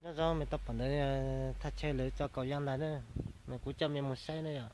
Nyob zoo, mej tau pom ntawd, thaj chaw lawv tso kaus ya ntag na, mas kuv coj mej mus saib na yom.